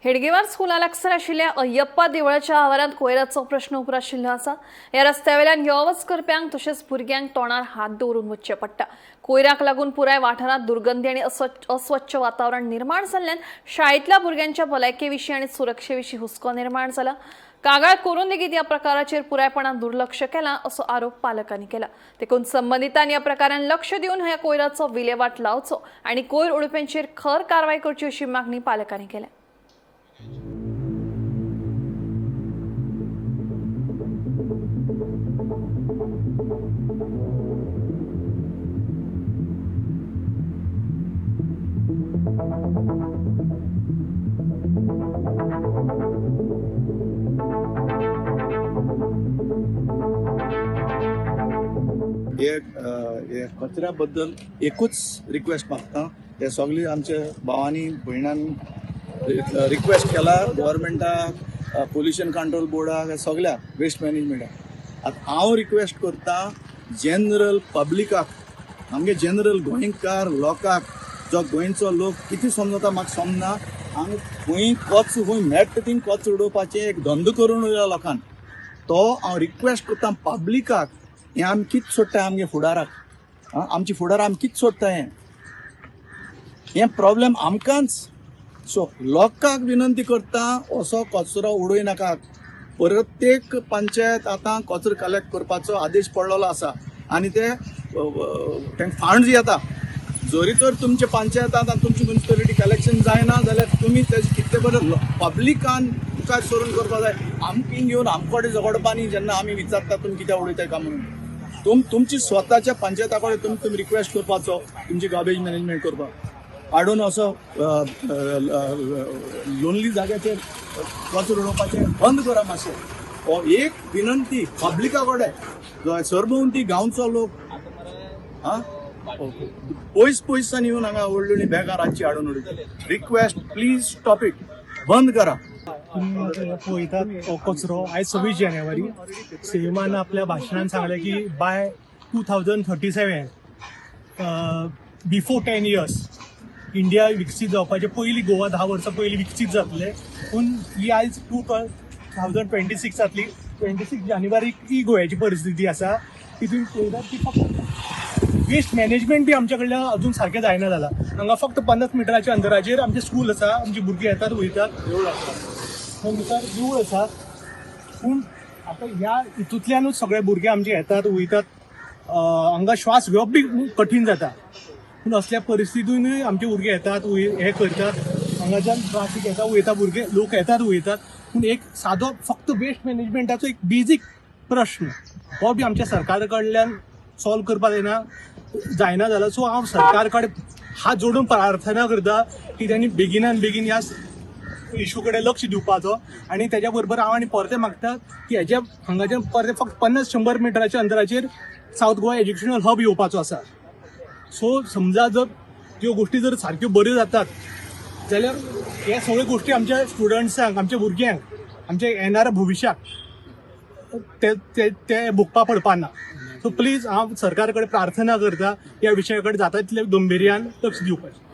हेडगेवार स्कुला लागसर आशिल्ल्या अय्यप्पा देवळाच्या आवारांत कोयराचो प्रश्न उप्राशिल्लो आसा. ह्या रस्त्यावेल्यान यो वच करप्यांक तशेंच भुरग्यांक तोंडार हात दवरून वचचें पडटा. कोयराक लागून पुराय वाठारांत दुर्गंधी आनी अस्वच्छ वातावरण निर्माण जाल्ल्यान शाळेंतल्या भुरग्यांच्या भलायके विशीं आनी सुरक्षे विशीं हुस्को निर्माण जाला. कागाळ करून लेगीत ह्या प्रकाराचेर पुरायपणान दुर्लक्ष केलां असो आरोप पालकांनी केला. देखून संबंदितांनी ह्या प्रकारान लक्ष दिवन ह्या कोयराचो विलेवाट लावचो आनी कोयर उडोवप्यांचेर खर कारवाय करची अशी मागणी पालकांनी केल्या. हे कचऱ्या बद्दल एकूच रिक्वेस्ट मागता. हे सगळे आमचे भावांनी भयणांनी रिक्वेस्ट केला गव्हर्मेंटाक, पोल्युशन कंट्रोल बोर्डाक, सगळ्या वेस्ट मॅनेजमेंटाक. आतां हांव रिक्वेस्ट करता जनरल पब्लिकाक, आमगे जनरल गोंयकार लोकांक, जो गोंयचो लोक कितें समजता म्हाका समजना. हांगा खंय कच खंय मेळटा थंय कच उडोवपाचें एक धंदो करून उरला लोकान. तो हांव रिक्वेस्ट करता पब्लिकाक, हें आमी कितें सोडटा आमगे फुडाराक, आं, आमचे फुडार आमी कितें सोडटा, हें हें प्रॉब्लेम आमकांच. सो लोकांक विनंती करता, असो कचरो उडय नाका. प्रत्येक पंचायत आतां कचरो कलेक्ट करपाचो आदेश पडलेलो आसा आनी ते तांकां फंड्स येता. जरी तर तुमच्या पंचायतांत आनी तुमची म्युनिसिपालिटी कलेक्शन जायना जाल्यार तुमी तेजें कितें बरें पब्लिकान मुखार सरून करपा जाय. आमकां घेवन आमचे कडेन झगडपा न्ही जेन्ना आमी विचारता तुमी कित्याक उडयताय काय म्हणून. तुमची स्वताच्या पंचायता कडेन तुमी तुमी रिक्वेस्ट करपाचो तुमची गार्बेज मॅनेजमेंट करपाक हाडून असो लोनली जाग्याचेर कचरो उडोवपाचें बंद करा मातशें. हो एक विनंती पब्लिका कडेन, सरभोंवती गांवचो लोक आं पयस पयसान येवन हांगा व्हडली व्हडली बॅगां रातची हाडून उडयता. रिक्वेस्ट, प्लीज स्टॉप it, बंद करा. तुम्ही आता पळयतात हो कचरो. आयज 26 जानेवारी. सीएमान आपल्या भाशणान सांगलें की by 2037, before 10 years, India विकसीत जावपाचे पयलीं गोवा 10 वर्सां पयलीं विकसीत जातलें. पूण ही आयज 2026 जातली. 26 जानेवारीक ही गोव्याची परिस्थिती आसा. ती तुमी पळयतात की फक्त वेस्ट मॅनेजमेंट बी आमच्या कडल्यान अजून सारकें जायना जालां. हांगा फक्त 50 मिटराच्या अंतराचेर आमचें स्कूल आसा. आमची भुरगीं येतात वयतात. देवूळ आसा मुखार, देवूळ आसा. पूण आतां ह्या हितूंतल्यानूच सगळे भुरगे आमचे येतात वयतात. हांगा श्वास घेवप बी कठीण जाता. पूण असल्या परिस्थितीनूय आमचे भुरगे येतात हे करतात. हांगाच्यान ट्राफीक येता वयता, भुरगे लोक येतात वयतात. पूण एक सादो फक्त वेस्ट मॅनेजमेंटाचो एक बेजीक प्रश्न हो बी आमच्या सरकार कडल्यान सॉल्व करपाक जायना जाला. सो हांव सरकार कडेन हात जोडून प्रार्थना करता की त्यांनी बेगिनान बेगीन ह्या इशू कडेन लक्ष दिवपाचो. आनी तेज्या बरोबर हांव आनी परतें मागता की हेज्या हांगाच्यान परतें फक्त 50-100 मिटराच्या अंतराचेर सावथ गोवा एज्युकेशनल हब येवपाचो आसा. सो समजा जर त्यो गोश्टी जर सारक्यो बऱ्यो जातात जाल्यार हे सगळ्यो गोश्टी आमच्या स्टुडंट्सांक, आमच्या भुरग्यांक, आमच्या येणाऱ्या भविश्याक ते ते ते भोगपा पडपा ना. सो प्लीज हांव सरकार कडेन प्रार्थना करता, ह्या विशया कडेन जाता तितले गंभीर्यान लक्ष दिवपाचें.